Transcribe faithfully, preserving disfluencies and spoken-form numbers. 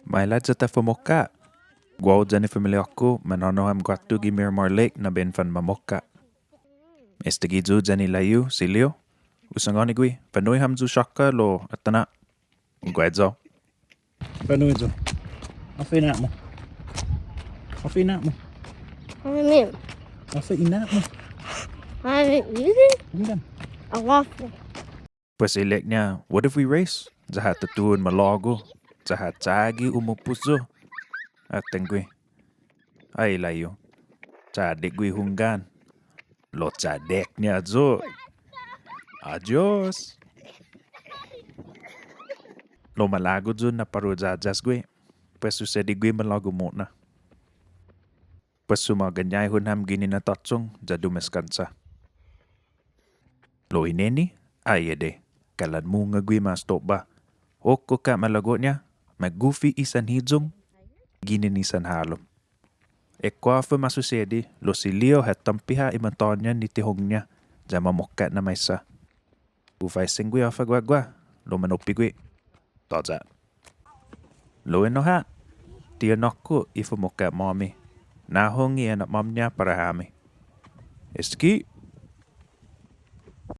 Maila' ya ta fumokkat. Guåhu yan i familiå-ku, manono ham guatu gi Miramar Lake na bai in fanmamokkat. Estague' yu' yan i lahi-hu, si Leo. Hu sangåni gui', fanu'i hamyo siåkka' lao atan ha'. Guaiya. Fanu'i yu'. Håfa i nina'-mu? Håfa i nina'-mu? What do you mean? Håfa i nina'-mu? I haven't used it. Hunggan. A waffle. Pues ilek-ña, "What if we race?" Ya ha tutuhon malågu. Ya ha chagi umupos yu'. Atan gui'. Ai, lahi-hu. Chaddek gui' hunggan. Lao chaddek-ña yu'. Adios. Lao malago' yu' na para u yayas gui'. Pues susedi gui' malågu mo'na. Pues sumågañaihon ham ginen na tåchong ya dumeskånsa. Lao i neni, ai adai, kalan mungnga gui' ma estotba. Hokkok ha' malago'-ña, magof i sanhiyong ginen i sanhalom. Ekua' håfa masusedi, lao si Leo ha tampe ha' i matå-ña ni tihong-ña, ya mamokkat na maisa. Hu faisen gui' håfa guaguaha, lao manoppe gui'. Tåya'. Lao ennao ha', ti anåkko' i fumokkat-måmi. Nahong i enao-måmi para hami. Estague',